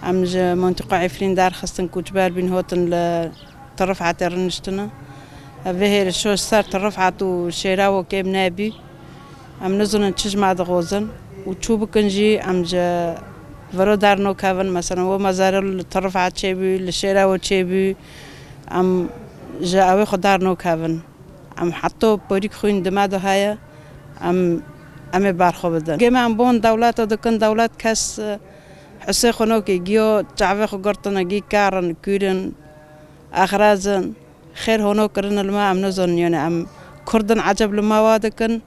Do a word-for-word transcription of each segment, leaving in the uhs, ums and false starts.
Em ji Mantiqa Efrîn derxistin, koçber bîn, hatin li Tirifetê rûniştine. Ev vê hêrişo ser Tirifet û Şêrawo kêm nebî. Em nizanin çi ji me dixwazin û çû bikin jî, em ji viro dernokevin. Mesela, we mezarê li Tirifet çêbû, li Şêrawo çêbû, em ji ewê xwe dernokevin. Em heta porîk xwîn di me de heye, em, em ê berxwe bidin. Gê me em bon dewleta dikin, dewlet kes, e, hesê xwe nake, giyo çavê xwe girtine, gî ker in, kûr in, exrez in, xêr hono kirine li me, em nizanin, yani em Kurd in, eceb li me wa dikin,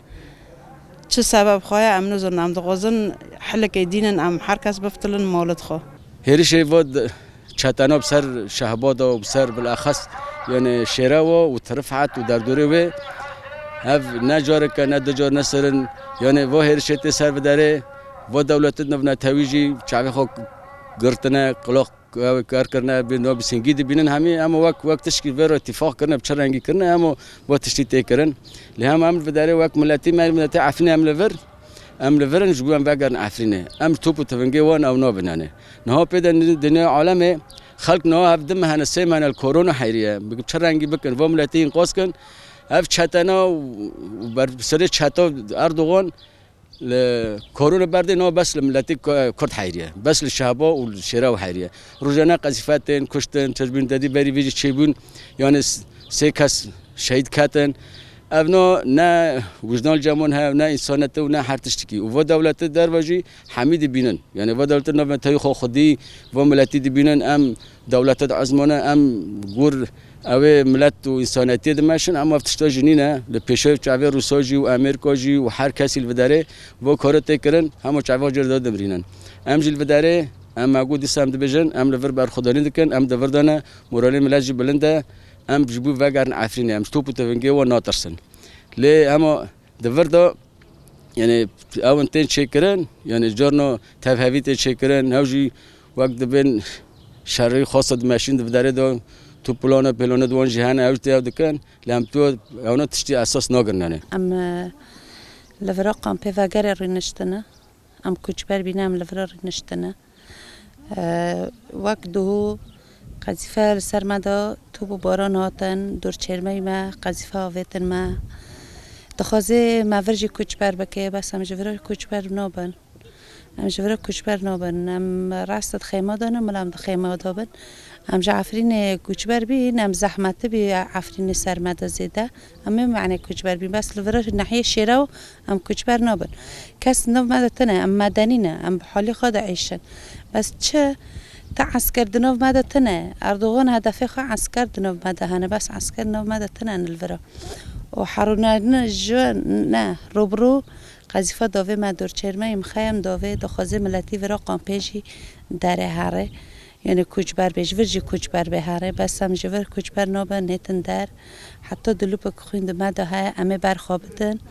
çi sebeb xwe ye, em nizanin, em dixwazin hilekê dînin, em her kes biftilin malit xwe. Hêrişê va d-, çetena bi ser Şehbada û bi ser bilexes, yani Şêrewa û Tirifet û derdorê wê, ev ne careke, ne du car, ne serin, yani va hêrişê tê ser viderê, va dewletê navnetewî jî çavê xwe girtine, qulaq ew kar kirine, bi navê singî dibînin hemî, hema wek, wek tişkî vê re tîfaq kirine, bi çi rengî kirine, hema va tiştî tê kirin. Lê hema em li viderê wek miletî, me miletê Efrînê em li vir, em li vir in, ji bo em vegerin Efrînê. Em top û tivingê wan ew nabin, yani. Niha pê de ni-, dinya alemê, xelk niha hev du meh hene, sê meh hene li korona heyriye. Bi çi rengî bikin, va miletî înqaz kin. Ev çetena û, û ber-, serê çeta Erdogan li korona berdê niha bes li miletî Ku-, Kurd heyriye. Bes li Şehba û li Şêrew heyriye. Rojane qezîfe tên, kuştin, çi bûn, dedî berî vê jî çêbûn. Yani s-, sê kes şehîd ketin. Ev no ne wijdan li cem wan heye, ne însanetî û ne her tiştikî. Û va dewletê derve jî hemî dibînin. Yani va dewletê navnetewî xwe xwedî, va miletî dibînin, em dewlete diezmane, em gor ew ê milet û însanetiyê dimeşin, em ev tişta jî nîne. Li pêşev çavê Rûsa jî û Amerîka jî û her kesî li viderê va karo tê kirin, hema çava cêr de dimrînin. Em jî li viderê, em me got dîsa em dibêjin, em li vir berxwedanî dikin, em di vir de ne, moralê milet jî bilind e, em ji bo vegerin Efrînê, em ji top û tivingê wan natirsin. Lê hema di vir de, yani, ew in tên çêkirin, yani, carna tevhevî tê çêkirin, ew jî wek dibên şerî xasa dimeşîn di viderê de, tu plana pêlane di wan jî hene, ew jî tê ew dikin, lê em tu ewna tiştî esas nagirin, yani. Em, e, li vira kampê vegerê rûniştine. Em koçber bîne, em li vira rûniştine. E, wek duhû qezîfe li ser me de top û baran hatin, dorçêrmeyî me, qezîfe avêtin me. Dixwaze me vir jî koçber bike, bes em ji vir koçber nabin. Em ji vir koçber nabin. Em rest di xêma de ne, mila em di xêma de bin. Em ji Efrînê koçber bîn, em zehmetî bî Efrînê ser me de zêde. Em ê mane koçber bîn. Bes li vir nehiyê Şêrew Em koçber nabin. Kes nav me de tune, em medenî ne, em bi halî xwe diêşin. Bes çi? Ti esker di nav me de tune. Erdogan hedefê xwe esker di nav me de hene, bes esker nav me de tune li vira. Û herûnandin ji ne, rûbirû qezîfa davê me dorçêrmeyî mixeyem davê, dixwaze miletî vira kampê jî derê here. Yani koçber bê, ji vir jî koçber bê here. Bes em ji vir koçber nabin, nêtin der. Heta dilûpek xwîn di me de heye, em ê berxwe bidin.